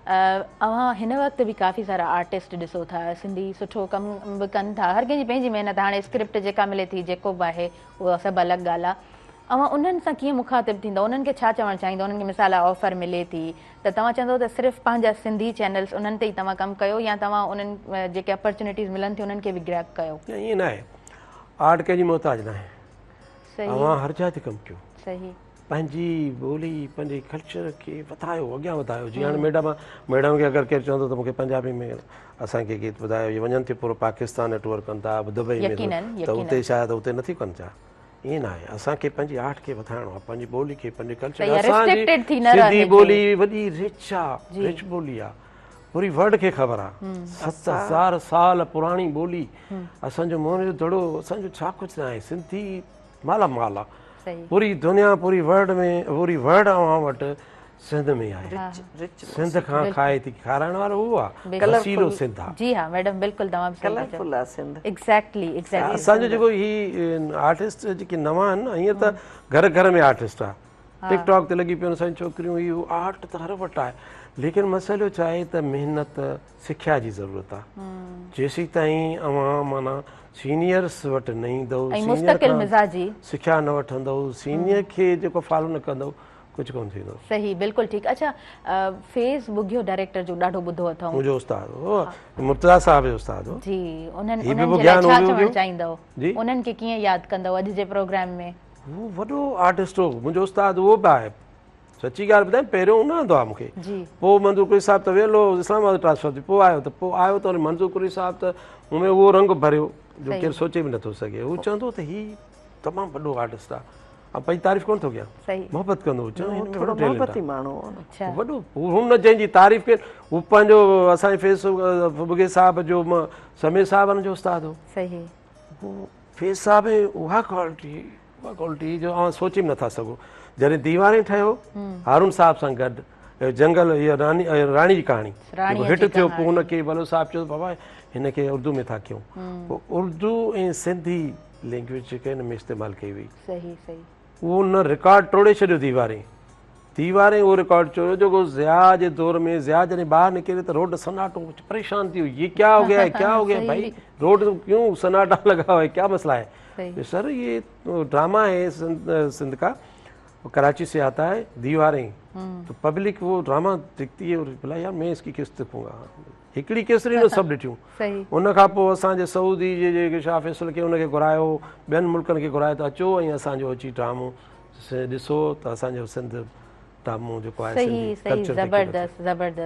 اوهان هن وقت به ڪافي سارا آرٽسٽ ڏسو ٿا سنڌي سٺو ڪم به ڪن ٿا هر ڪنهن جي پنهنجي محنت هاڻي اسڪرپٽ جيڪا ملي ٿي جيڪو به آهي اهو سڀ الڳ ڳالهه آهي اوهان انهن سان ڪيئن مخاطب ٿيندؤ انهن کي ڇا چوڻ چاهيندؤ انهن کي مثال آهي آفر ملي ٿي ته توهان چوندؤ ته صرف پنهنجا سنڌي چينلز انهن تي ئي توهان ڪم ڪيو يا توهان انهن جيڪي اپرچونيٽيز ملن ٿيون انهن کي به گريب ڪيو. نه ائين ناهي آرٽ ڪنهن جي محتاج ناهي اوهان هر جاء تي ڪم ڪيو صحيح. پنهنجي ٻولي پنهنجي ڪلچر کي وڌايو اڳيان وڌايو جيئن هاڻي ميڊم ميڊم کي اگر ڪير چوندو ته مونکي پنجابي ۾ اسان کي گيت ٻڌايو اهي وڃن ٿيون پورو پاڪستان ٽوئر ڪن ٿا دبئي ۾ ته اتي شايد اتي نٿي ڪن ڇا ائين ناهي اسان کي پنهنجي آرٽ کي وڌائڻو آهي پنهنجي ٻولي کي پنهنجي ڪلچر اسان جي سنڌي ٻولي وڏي رچ آهي رچ ٻولي آهي پوري ورلڊ کي خبر آهي 7000 سال پراڻي ٻولي اسان جو موهن جو دڙو اسان جو ڇا ڪجهه ناهي سنڌي مالا مال آ پوري دنيا پوري ورلڊ ۾ پوري ورلڊ اوهان وٽ سنڌ ۾ آهي سنڌ کان کائي ٿي کارائڻ وارو اهو آ وسيلو سنڌ آ جي ها ميڊم بلڪل توهان به صحيح ڪلرفل آ سنڌ ايگزيڪٽلي ايگزيڪٽلي اسان جو جيڪو هي آرٽسٽ جيڪي نوان آهن نه هينئر ته گهر گهر ۾ آرٽسٽ آ ٽڪ ٽاڪ تي لڳي پيون اسان جون ڇوڪريون هي هو آرٽ ته هر وٽ آهي ليڪن مسئلو ڇا آهي ته محنت سکيا جي ضرورت آ جيسيتائين اوهان معنيٰ سينيئرس وٽ نه ايندؤ ۽ مستقل مزاجي سکيا نه وٺندؤ سينيئر کي جيڪو فالو نه ڪندؤ ڪجهه ڪونه ٿيندو. صحيح بلڪل ٺيڪ اڇا فيض ٻگهيو ڊائريڪٽر جو ڏاڍو ٻڌو اٿئون. منهنجو استاد هو مرتضيٰ صاحب جو استاد هو. جي انهن انهن جي لاء ڇا چوڻ چاهيندؤ انهن کي ڪيئن ياد ڪندؤ اڄ جي پروگرام ۾. هو وڏو آرٽسٽ هو منهنجو استاد اهو به آهي سچي ڳالهه ٻڌايان پهريون ان آندو آهي مون کي پوء منظور قريشي صاحب ته ويل هو اسلام آباد ٽرانسفر ٿي پوء آيو ته پوء آيو ته منظور قريشي صاحب ته مون ۾ اهو رنگ ڀريو جو ڪير سوچي به نٿو سگهي هو چوندو ته هي تمام وڏو آرٽسٽ آهي آئون پنهنجي تعريف ڪونه ٿو ڪيان محبت ڪندو هو چوندو هن ۾ وڏو ٽيلنٽ آهي وڏو هن جنهن جي تعريف ڪئي هو پنهنجو اسان جي فيض ٻگهيي صاحب جو سميع صاحب هن جو استاد هو صحيح فيض صاحب اها ڪوالٽي اها ڪوالٽي جو اوهان سوچي به نٿا سگهو جڏهن ديوارين ٺهيو هارون صاحب سان گڏ جنگل اها راني راڻي جي ڪهاڻي جيڪو هٽ ٿيو پوء هن کي بلوچ صاحب چيو بابا هن کي اردو ۾ ٿا ڪيون پوء اردو ۽ سنڌي لينگويج جيڪا هن ۾ استعمال ڪئي وئي صحيح صحيح اهو نه رڪارڊ ٽوڙي ڇڏيو ديوارين ديوارين اهو رڪارڊ چوريو جيڪو ضياء جي دور ۾ ضياء جڏهن ٻاهر نڪري ته روڊ سناٽو پريشان ٿي ويو يي ڪيا هو گيا هي ڪيا هو گيا ڀائي روڊ ڪيون سناٽا لگا هوا هي ڪيا مسئلا هي سر يي ڊراما هي سنڌ کا ڪراچي سي آتا هي ديوارين تو پبلڪ وو ڊراما ديکتي هي اور بولا يار مين اس ڪي قسط ديکون گا هڪڙي قسط نه سڀ ڏٺيون ان کان پوء اسان جي سعودي جي جيڪي شاهه فيصل کي ان کي گهرايو ٻين ملڪن کي گهرايو ته اچو ۽ اسان جو اچي ڊرامو ڏسو ته اسان جو سنڌ ڊرامو جيڪو آهي صحيح صحيح زبردست زبردست.